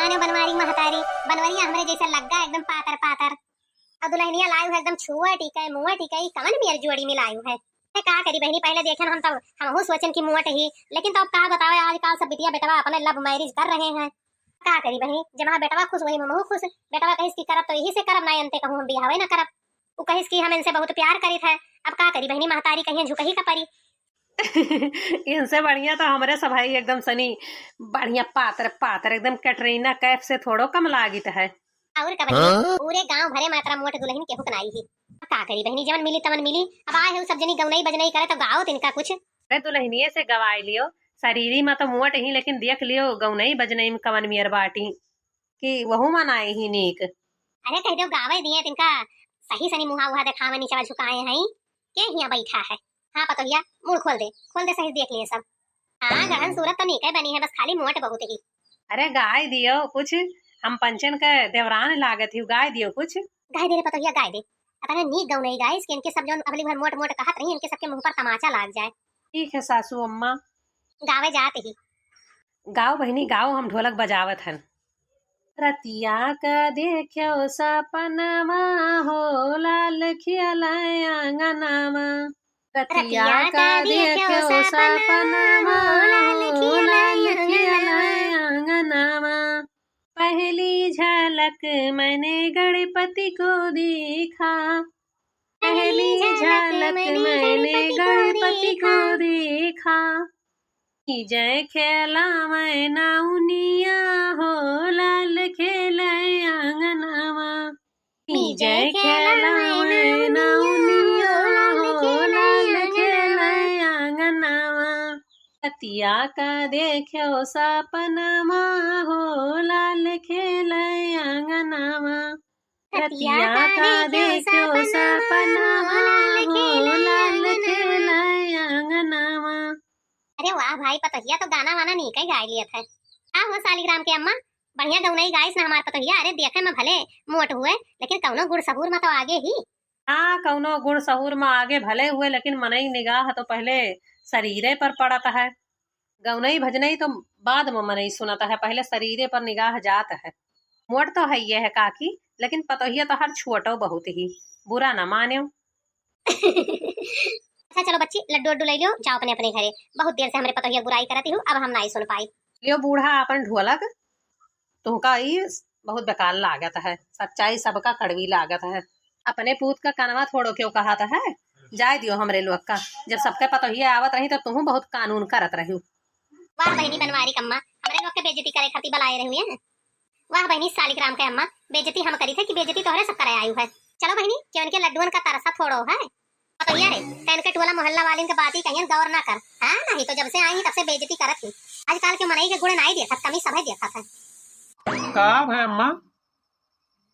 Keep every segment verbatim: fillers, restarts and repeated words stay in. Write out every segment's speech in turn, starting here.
अरे बनवारी महतारी, बनवरिया हमरे जैसे लग्गा एकदम पातर पातर। और दुल्हनिया लायु है एकदम छुआ टीका, मुआ टीका, ई कवन मियर जोड़ी मिलायु है? अरे का करी बहिनी, पहले देखे हम तब हमहू सोचन कि मुअट ही, लेकिन तब का बतावे, आजकल सब बिटिया बेटवा अपने love marriage कर रहे हैं। का करी बहिनी, जब हाँ बेटवा खुश वही हमहू खुश। बेटवा कहिस कि करब तो यही से करब, ना अंते कहूँ हम बियाहवे ना करब। उ कहिस कि हम इनसे बहुत प्यार करित है। अब का करी बहिनी, महतारी कहिए झुकही का परी। इनसे बढ़िया तो हमरे सब है एकदम सनी, बढ़िया पातर पातर एकदम कैटरीना कैफ से थोड़ो कम लागित है। और का बहिनी, हाँ? पूरे गांव भरे मात्रा मोट दुल्हन केहू के नाई ही। अब का करी बहिनी, जवन मिली तवन मिली। अब आए है उ सब जनी गौनई बजनई करे तो गाओ तिनका कुछ। अरे दुल्हनिये से गवाई लियो, शरीरी में तो मोट ही लेकिन देख लियो गौनई बजनई में कवन मियर बाटी। कि वहू मनाई ही नीक। अरे कह दो गावे दिए तिनका सही सनी मुहा उहा देखावे नीचवा झुकाए हैं। के हिया बैठा है? हाँ पतोहिया, मुड़ खोल दे, खोल दे सही देख लिए सब। हाँ गढ़न सूरत तो नीके बनी है, बस खाली मोट बहुत ही। अरे गाय दियो कुछ, हम पंचन के देवरान लागत ही, गाय दियो कुछ। गाय दे रे पतोहिया, गाय दे। अतने नीक गौनई गाइस कि इनके सब जौन अगली भर मोट मोट कहत रही, इनके सबके मुंह पर तमाचा लाग जाए। ठीक है सासू अम्मा। गावे जात ही। गाओ बहिनी गाओ, हम ढोलक बजावत हन। रतिया का देख्यो सपनवा हो लाल खियाला आंगनवा। रतिया का देख्यो सपनवा हो लाल खियाला आंगनवा। पहली झलक मैंने गणपति को देखा। पहली झलक मैंने गणपति को देखा। जय खेला मैं नाउनिया हो लाल खेले आंगनवा। जय खेला मैं नाउनिया हो लाल खेले आंगनवा। रतिया का देख्यो सपनवा हो लाल खेले आंगनवा। रतिया का देख्यो सपनवा हो लाल खेले आंगनवा। अरे वाह भाई, पतोहिया तो गाना वाना नीक ही गाय लियत है। का हो सालिग्राम के अम्मा, बढ़िया गौनई गाइस ना हमार पतोहिया। अरे देखे में भले मोट हुए, लेकिन कौनो गुण सहूर में तो आगे ही। हाँ, कौनो गुण सहूर में आगे भले हुए, लेकिन मनई निगाह तो पहले शरीरे पर पड़त है। गौनई भजनई तो बाद में मनई सुनत है, पहले शरीरे पर निगाह जात है। मोट तो है ये है काकी, लेकिन पतोहिया तो हर छोटो बहुत ही, बुरा न मान्यो। अच्छा चलो बच्ची, लड्डू वड्डू ले लियो, जाओ अपने अपने घरे। बहुत देर से हमरे पतोहिया बुराई करत ही, अब हम नाई सुन पाई। लियो बूढ़ा अपन ढोलक, तुमका ई बहुत बेकार लागत है, सच्चाई सबका कड़वी लागत है। अपने पूत का कनवा थोड़ो क्यों कहत है, जाए दियो हमरे लोग का। जब सबके पतोहिया आवत रही तो तुहू बहुत कानून करत रही। वाह बहिनी बनवारी कम्मा, हमरे लोग के बेइज्जती करे खातिर बलाए रही है। वाह बहिनी सालिग्राम के अम्मा, बेइज्जती हम करी थे कि बेइज्जती तोहरे सब करे आयु है। चलो बहिनी, केवन के लड्डुअन का तरसा थोड़ो है। पतोहिया रे, तैन के टोला मोहल्ला वालिन के बाती कहियन गौर ना कर। हाँ, नहीं तो जब से आई तब से बेइज्जती करत ही। आजकल के मनई के गुण नाई देखत, कमी सभे देखत है। का भय अम्मा?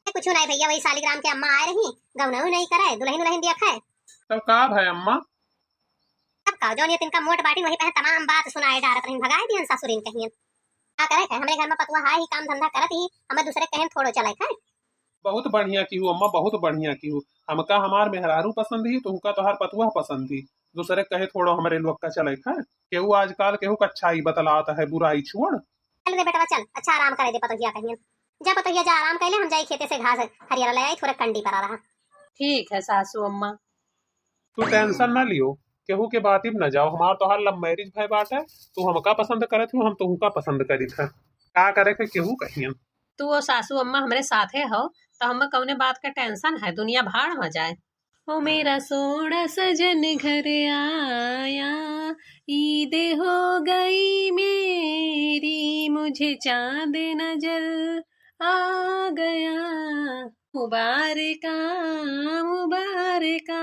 ए, कुछ नहीं भैया, वही सालिग्राम के अम्मा आए रही, गौनऊ नहीं करे, दुल्हन उल्हन देखा है। तब का भय अम्मा? तब का, जौन ये तिनका मोट बाटी वही पे तमाम बात सुनाए डारत रही, भगाए दियन ससुरिन कहियन। का करे थे, हमरे घर में पतुआ हाय ही काम धंधा करत ही, हमें दूसरे कहेन थोड़ो चले थे। बहुत बढ़िया की हूँ अम्मा, बहुत बढ़िया की हूँ। हमका हमार मेहरारू पसंद ही, तुमका तोहार पतुआ पसंद ही, दूसरे कहे थोड़ो हमरे लोग का चले थे। केहू आजकल केहू का अच्छाई बतलात है, बुराई छोड़। चल रे बेटवा चल, अच्छा आराम करे दे पतोहिया कहियन। जा पतोहिया जा आराम कर ले, हम जाई खेते से घास हरियर ले आई, थोड़ा कंडी पर आ रहा। ठीक है सासू अम्मा। तू tension ना लियो, केहू के बाती में न जाओ, हमार तोहार love marriage भय बाटे, तू हमका पसंद करत हो, हम तुहका पसंद करी थे, का करे के केहू कहियन। तू वो सासू अम्मा हमरे साथे हो, तो हमें कौने बात का tension है, दुनिया भाड़ में जाए। ओ मेरा सोहना सजन घर आया, ईद हो गई मेरी, मुझे चांद नजर आ गया। मुबारका, मुबारका,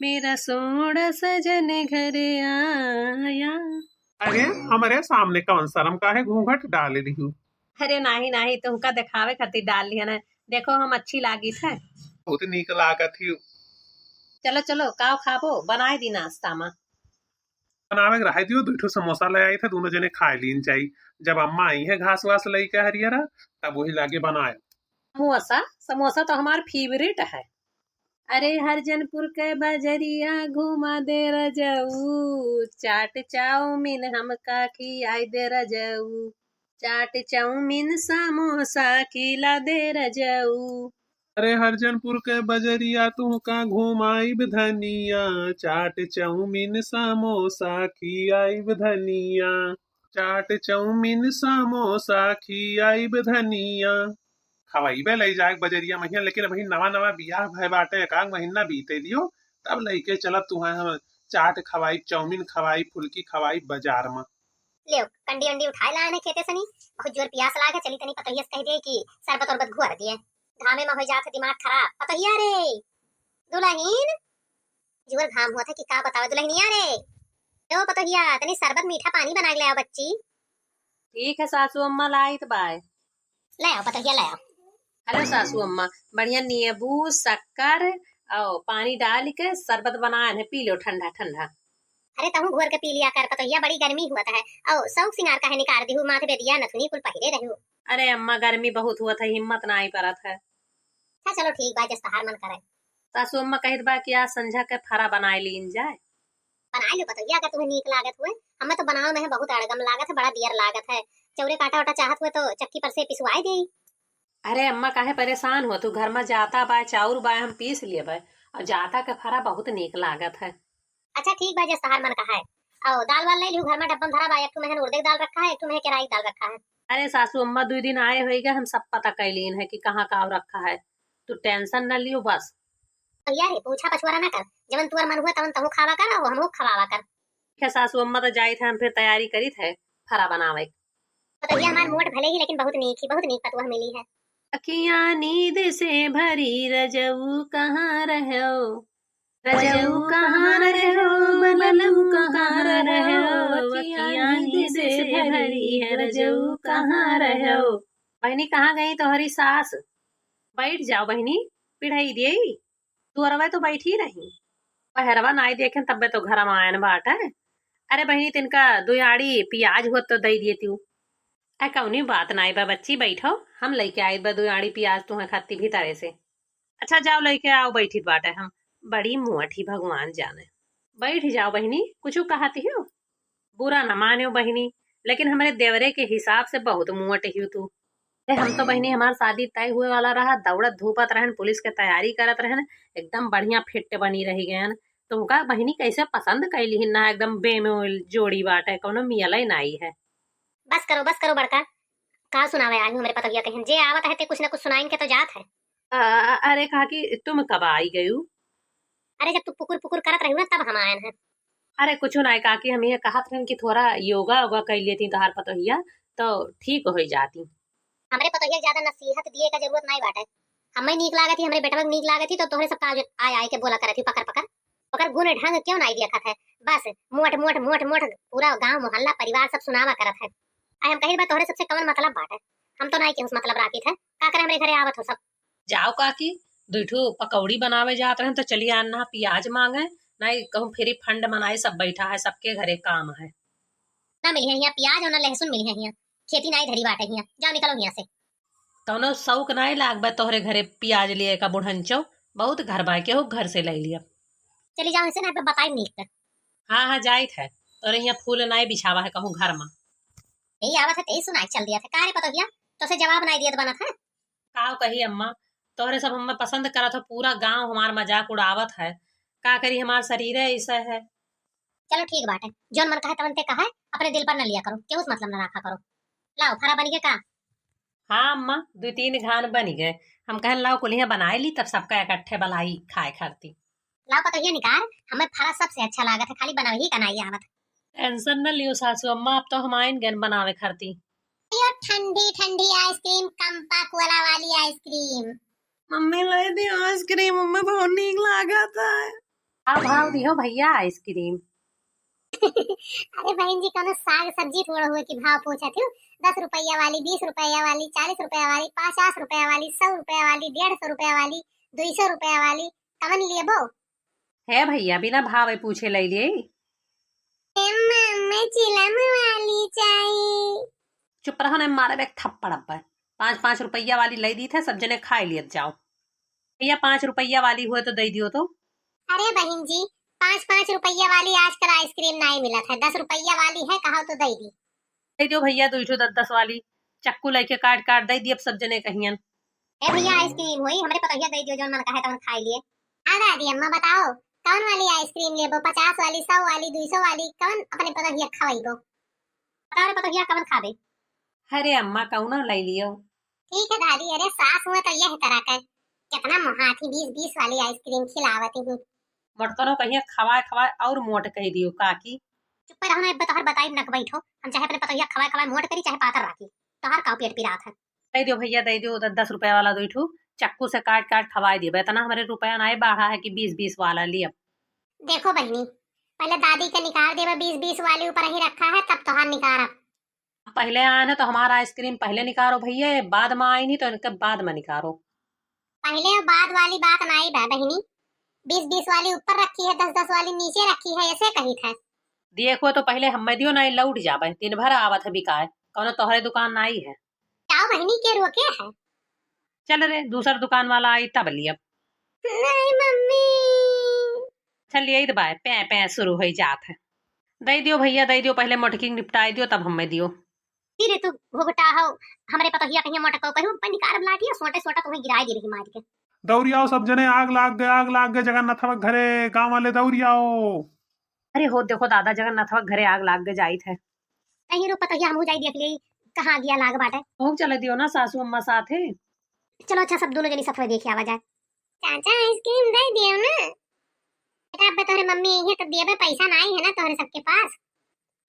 मेरा सोहना सजन घर आया। अरे, हमरे सामने कौन शर्म का है घूंघट डाल रही हूँ? अरे नाही, नाही, तुमका देखावे खातिर डाल लिया ना। देखो, हम अच्छी लागी थे। बहुत नीक लागत ही। चलो, चलो, काव खाबो? बनाए दी नाश्ता में। बनावे के रहे दियो, दो ठो समोसा ले आई थे, दोनों जने खाए लीन जाई। जब अम्मा आई है घास वास लेके हरियरा, तब वही लागे बनाए। समोसा, समोसा तो हमार favourite है। अरे हरजनपुर के बजरिया घुमा दे रजऊ, चाट चाउमीन हमका खियाई दे रजऊ। चाट चाउमीन समोसा खिला दे रजऊ। अरे हरिजनपुर के बजरिया तुहका घुमाइब धनिया, चाट चाउमीन समोसा खियाइब धनिया, चाट चाउमीन समोसा खियाइब धनिया। खवइबे लइ जाए बजरिया महिया, लेकिन अबहीं नवा नवा बियाह भय बाटे, एकाक महीना बीते दियो, तब लइके चलब तुहैं हम चाट खवाइब, चाउमीन खवाइब, फुलकी खवाइब बजार में। लेव, कंडी अंडी उठाए लाए हैं खेते सनी, बहुत जोर पियास लागे, चली तनी पतोहिया से कह दे कि शरबत उरबत घुर दिए, घामे में हो जात है दिमाग खराब। पतोहिया रे, दुलहिन, जोर घाम होत है कि का बतावे दुलहिनिया रे। ओ पतोहिया, तनी शरबत मीठा पानी बना के ले आओ बच्ची। ठीक है सासू अम्मा, लाइत बाय। ले आओ पतोहिया, ले आओ। हेलो सासू अम्मा, बढ़िया नींबू, शक्कर और पानी डाल के शरबत बनाए हैं, पी लो ठंडा ठंडा। अरे तहूँ घोर के पी लिया कर पतोहिया, बड़ी गर्मी हुआ है। और शौक सिंगार काहे निकाल दिहू, माथे बेदिया नथुनी कुल पहिरे रहू। अरे अम्मा, गर्मी बहुत हुआ था, हिम्मत ना आई परत है। अच्छा चलो ठीक बा, जस तहार मन करे। सासू अम्मा कहत बा कि आज संझा के फरा बनाए लीन जाए। बनाए लो पतोहिया, अगर तुम्हें नीक लागत हुए। हमें तो बनावे में है बहुत अड़गम लागत है, बड़ा दियर लागत है। चौरे काटा वाटा चाहत हुए तो चक्की पर से पिसवाए देई। अरे अम्मा, काहे परेशान हो तू? घर में जाता बा, चाउर बा, हम पीस लेबे। और जाता के फरा बहुत नीक लागत है। अच्छा ठीक बा, जस तहार मन कहा है। और दाल वाल ले लियो, घर में डब्बा में धरा बा, एक ठो महन उड़द के दाल रखा है, एक ठो महन केराई के दाल रखा है। अरे सासू अम्मा, दुई दिन आए होइगा, हम सब पता कैलीन है कि कहाँ का रखा है। तू टेंशन न लियो बस। भैया रे, पूछा पछुआरा ना कर, जवन तुअर मन हुआ तवन तहू खावा कर और हमहू खवावा कर। ठीक है सासू अम्मा, तो जाइत है, हम फिर तैयारी करीत है फरा बनावे। पतोहिया हमार मोट भले ही, लेकिन बहुत नीक ही, बहुत नीक पतोह मिली है। अखियाँ नींद से भरी रजऊ कहाँ रहो, रजऊ कहाँ रहो, बलऊ कहाँ रहो, अखियाँ नींद से भरी है, रजऊ कहाँ रहो। बहिनी, कहाँ गई तोहरी सास? बैठ जाओ बहिनी, पिढ़ई देई। दुअरवा तो बैठी रही। पहरवा नाई देखेन तब्बे तो घर में आयन बाटे। अरे बहिनी, तिनका दुई आड़ी पियाज होत तो दई देती हूँ। अरे कौनी बात नाई बा बच्ची, बैठो, हम लइके आइत बा दुई आड़ी पियाज तुहें खाती भीतरे से। अच्छा जाओ लइके आओ, बैठित बाटे हम। बड़ी मोट ही भगवान जाने। बैठ जाओ बहिनी, कुछ कहती हो? बुरा न मानियो बहिनी, लेकिन हमरे देवरे के हिसाब से बहुत मोट ही तू। अरे हम तो बहिनी, हमार शादी तय हुए वाला रहा, दौड़त धूपत रहन, पुलिस के तैयारी करत रहन, एकदम बढ़िया फिट बनी रही गयन। तुमका बहिनी कैसे पसंद कैली ही ना, एकदम बेमेल जोड़ी बाटे, कौनो मियले नाई है। बस करो, बस करो बड़का, का सुनावे आई हूँ हमरे पतोहिया कहिन, जे आवत है ते कुछ न कुछ सुनाइन के तो जात है। अ-, अरे काकी, तुम कब आई गयू? अरे, जब तू पुकुर पुकुर करत रही ना, तब हम आयन है। अरे, कुछ ना काकी, हम ये कहत रहन कि थोड़ा योगा वोगा कर लेती तोहार पतोहिया, तो ठीक हो जाती। हमरे पतोहिया के ज्यादा नसीहत दिए का जरूरत नहीं बाटे। हमें नीक लागत ही, हमरे बेटवा के नीक लागत ही, तो तोहरे सब काज आय आय के बोला करत ही पकर पकर। ओकर गुण ढंग क्यों नहीं देखत है, बस मोट मोट मोट मोट पूरा गांव मोहल्ला परिवार सब सुनावा करत है। आय हम कही बा तोहरे सबसे कवन मतलब बाटे? हम तो नहीं केहू से मतलब राखी थे, का करे हमरे घरे आवत हो सब। जाओ काकी, दुई ठो पकौड़ी बनावे जात रहन तो चली आन ना पियाज मांगे, नहीं कहूँ फ्री फंड मनाए सब बैठा है, सबके घरे काम है। ना मिली है यहाँ पियाज और ना लहसुन मिली है यहाँ, खेती नहीं धरी बाटे यहाँ, जाओ निकलो यहाँ से। कौनो शौक नहीं लाग बा तोहरे घरे पियाज लिए का बुढ़ंचो, बहुत घर बा केहू घर से ले लिया। चली जाओ ऐसे ना पे बताई नीक। हाँ हाँ जाइत है, तोरे यहाँ फूल नहीं बिछावा है कहूँ घर में। यही आवत है तेई सुनाई चल दिया था, का रे पतोहिया, तो से जवाब नहीं दियत बनत है। काव कही अम्मा, तोहरे सब हमें पसंद करत हो, पूरा गांव हमार मजाक उड़ावत है। का करी, हमार शरीर ऐसा है। चलो ठीक बाटे, जौन मन कहे तवन ते कहे, अपने दिल पर न लिया करो, केहू से मतलब न रखा करो। लाओ, फरा बन गए का? हाँ अम्मा, दो तीन घान बन गए। हम कहन लाओ कुलिया बनाए ली, तब सबका इकट्ठे बलाई खाए खाती। लाओ पतोहिया निकार, हमें फरा सबसे अच्छा लागत है, खाली बनावे ही का नाई आवत। टेंशन न लियो सासू अम्मा, अब तो हम आइन गन बनावे खाती। यो ठंडी ठंडी आइसक्रीम, कंपा कोला वाली आइसक्रीम। मम्मी लाई दी आइसक्रीम, मम्मी बहुत नीक लागत है। भाव भाव दियो भैया आइसक्रीम। अरे बहन जी, कौनो साग सब्जी थोड़ा हुए कि भाव पूछत हो। दस रुपया वाली, बीस रुपया वाली, चालीस रुपया वाली, पचास रुपया वाली, सौ रुपया वाली, डेढ़ सौ रुपया वाली, दुई सौ रुपया वाली, कवन लेबो? है भैया, बिना भावे पूछे ले लिए। ए मम्मी, चिलम वाली चाहिए। चुप रहो, नहीं मारे एक थप्पड़ अब्बे। पाँच पाँच रुपया वाली ले दी थे, सब जने खाए लियत जाओ। भैया, पाँच रुपया वाली हुए तो दे दियो तो। अरे बहन जी, पाँच पाँच रुपया वाली आजकल आइसक्रीम नहीं मिलत है, दस रुपया वाली है, कहो तो दे दी। दे दियो भैया, दुइ ठो दस दस वाली चक्कू लइके काट काट दे दियो, अब सब जने कहियन। ए भैया, आइसक्रीम होई, हमरे पतोहिया दे दियो, जौन मन कहे तौन खाई लिए। हाँ दादी अम्मा, बताओ, कौन वाली आइसक्रीम लेबो? पचास वाली, सौ वाली, दुइ सौ वाली, कौन अपने पतोहिया खवाइबो? बताओ रे पतोहिया, कौन खाबे? अरे अम्मा, कौनो ले लियो। ठीक है दादी, अरे सास हुआ तो यह तरह का, कितना मोहाथी बीस बीस वाली आइसक्रीम खिलावती हूँ। मोटकनो कहिया खवाए खवाए और मोट कह दियो काकी। चुप रहो ना, अब तोहर बताई न बैठो, हम चाहे अपने पतोहिया खवाए खवाए मोट करी, चाहे पातर राखी, तोहर का पेट पिरात है। दे दियो भैया, दे दियो, द-, दस रुपया वाला दुइ ठू चक्कू से काट काट खवाए दियो। इतना हमरे रुपया नाई बढ़ा है कि बीस बीस वाला लियब। देखो बहिनी, पहले दादी के निकाल देबे, बीस बीस वाली ऊपर ही रखा है, तब तोहार निकारब। पहले आए हैं तो हमारा आइसक्रीम पहले निकारो भैया, बाद में आई नहीं तो इनके बाद में निकारो। पहले और बाद वाली बात नाई बा बहिनी, बीस बीस वाली ऊपर रखी है, दस दस वाली नीचे रखी है, ऐसे कही थे। देखो तो पहले हमें दियो, नाई लौट जाबे, दिन भर आवत है बिकाए, कौनो तोहरे दुकान नाई है। जाओ बहिनी, के रोके है? चल रे, दूसर दुकान वाला आई तब लियब। नहीं मम्मी। चल, यही तो बाय, पै पै शुरू हो जात है। दे दियो भैया, दे दियो, पहले मोटकी निपटाई दियो, तब हमें दियो। फिर तू घुघटा हो, हमरे पतोहिया कहिया मोटको कहू, पै निकारब लाठी, सोटे सोटा तुम्हें गिराई दे रही मार के। दौड़ियाओ सब जने, आग लाग गए, आग लाग गए जगन्नाथवा के घरे, गाँव वाले दौड़ियाओ। अरे हो देखो दादा, जगन्नाथवा के घरे आग लाग गए जाइत है। नहीं रुक पतोहिया, हमहू जाई देख लेई कहाँ आगिया लाग बाटे। हमहू चले दियो ना सासू अम्मा साथे। चलो अच्छा, सब दोनों जनी साथ में देख आवा जाए। चाचा आइसक्रीम दे दियो ना। बेटा अब तोहरे मम्मी आई है तो दिए बे, पैसा नाई है ना तोहरे सबके पास।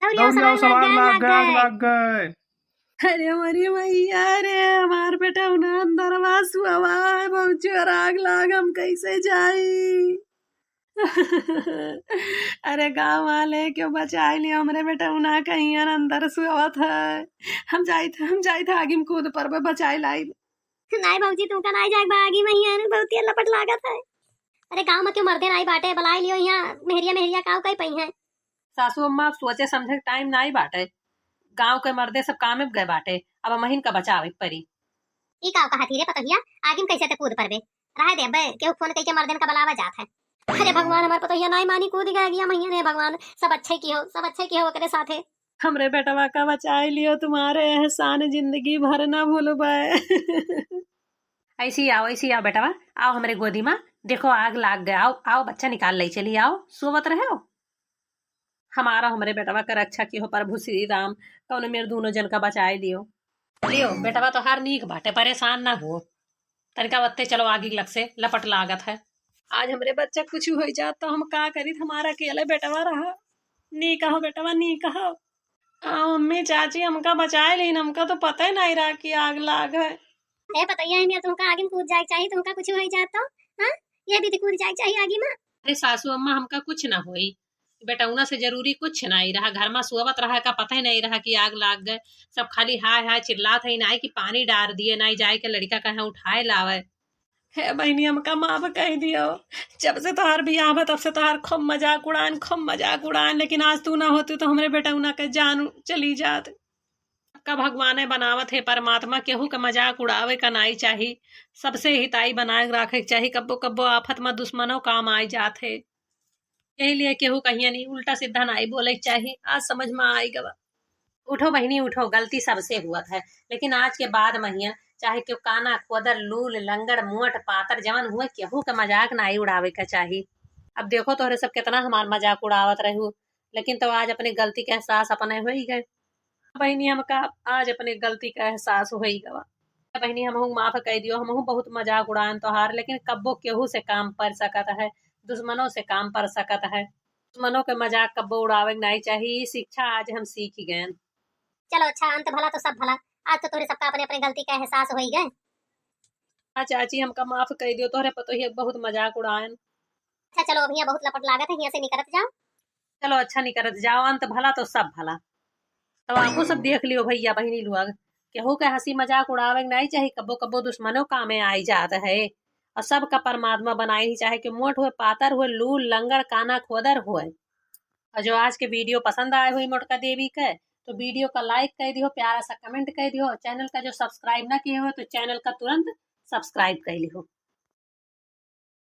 दौड़ियाओ, दौड़ियाओ, सब आग लाग गए, आग लाग गए। अरे हमारी मैया रे, हमार बेटा उन्हें अंदरवा सुआवा है भौजी, और आग लाग, हम कैसे जाई? अरे गाँव वाले क्यों बचाई लियो हमरे बेटा उन्हें, कहीं यार अंदर सुआवत है। हम जाइत, हम जाइत आगी में कूद परबे, बचाई लाई। नाई भौजी, तुमका नाई जाग बा आगी में, यहाँ बहुत तेल लपट लागत है। अरे गाँव में क्यों मर्दे नाई बाटे, बुलाई लियो यहाँ मेहरिया, मेहरिया काव कई पई हैं। सासू अम्मा, अब सोचे समझे के टाइम नाई बाटे, गाँव के मर्दे सब कामे गए बाटे, अब हमहिन का बचावे के परी। ई काव कहत ही रे पतोहिया, आगी में कैसे ते कूद परबे? रहे दे बे, केहू फोन कई के मर्दन का बुलावा जात है। अरे भगवान, हमार पतोहिया नाई मानी, कूद गए आगिया में, हे भगवान, सब अच्छे की हो, सब अच्छे की हो ओकरे साथे। हमरे बेटवा का बचाई लियो, तुम्हारे एहसान जिंदगी भर ना भूलबे। ऐसी आओ, ऐसी आओ बेटवा, आओ हमरे गोदी में। देखो आग लाग गए, आओ, आओ बच्चा निकाल ले चली, आओ, सोवत रहे हो। हमारा हमरे बेटवा का रक्षा किहो प्रभु श्री राम, कौनो मेरे दोनों जन का बचाई लियो। लियो बेटवा तोहार नीक बाटे, परेशान ना हो। तनिका बत्ते चलो आगी लग से लपट लागत है। आज हमरे बच्चा कुछ हो जात तो हम का करीत, हमारा अकेले बेटवा रहा। नी कहो बेटवा, नी कहो। हाँ मम्मी, चाची हमका बचाए लेकिन हमका तो पता ही नहीं रहा कि आग लाग है। ए पतैया, इन्हें तुमका आगे में कूद जाए के चाहिए, तुमका कुछ हो जात तो, हाँ? ये भी तो कूद जाए के चाहिए आगे में। अरे सासू अम्मा, हमका कुछ ना होई, बेटौना से जरूरी कुछ नहीं रहा, घर में सोवत रहा का पता ही नहीं रहा कि आग लाग गए। सब खाली हाय हाय चिल्लात है, ना कि पानी डार दिए, ना जाए के लड़का कहे उठाए लावे। हे बहिनी, हमका माफ कह दियो। जब से तोहार बियाह बा, तब से तोहार खूब मजाक उड़ान, खूब मजाक उड़ान, लेकिन आज तू ना होती तो हमरे बेटौना के जान चली जात। सबका भगवाने बनावत है परमात्मा, केहू के मजाक उड़ावे का नाई चाही। सबसे हिताई बनाए राखे के चाही। कब्बो कब्बो आफत में दुश्मनो काम आए जात है। यही लिए केहू कहिया नहीं उल्टा सीधा नाई बोले के चाही। आज समझ में आई गवा। उठो बहिनी उठो, गलती सबसे हुआ था, लेकिन आज के बाद महिया चाहे केहू काना खोदर, लूल लंगड़, मोट पातर जवन हुए, केहू के मजाक नाई उड़ावे का चाही। अब देखो तोहरे सब कितना हमार मजाक उड़ावत रहू, लेकिन तो आज अपनी गलती के एहसास अपने हो ही गए। बहिनी, हमका आज अपने गलती का एहसास हो ही गवा। बहिनी, हमहू माफ कह दियो, हमहू बहुत मजाक उड़ान तोहार, लेकिन कब्बो केहू से काम पर सकत है, दुश्मनों से काम पर सकत है। दुश्मनों के मजाक कब्बो उड़ावे के नाई चाही, ई शिक्षा आज हम सीख गए। चलो अच्छा, अंत भला तो सब भला। आज तो तोहरे सबका अपने अपने गलती का एहसास हो ही गए। हाँ चाची, हमका माफ कह दियो, तोहरे पतोहिया बहुत मजाक उड़ाएन। अच्छा चलो, अब हियाँ बहुत लपट लागत है, हियाँ से निकरत जाओ। चलो अच्छा निकरत जाओ, अंत भला तो सब भला। तब आपको सब देख लियो भैया बहिनी लोग, केहू के हंसी मजाक उड़ावे के नहीं चाही, कब्बो कब्बो दुश्मनों कामे आई जात है। और सबका परमात्मा बनाई ही, चाहे कि मोट हुए, पातर हुए, लूल लंगड़, काना खोदर हुए। और जो आज के वीडियो पसंद आए हुई मोटका देवी के, तो वीडियो का लाइक कर दियो, प्यारा सा कमेंट कर दियो, और चैनल का जो सब्सक्राइब ना किए हो तो चैनल का तुरंत सब्सक्राइब कर लियो।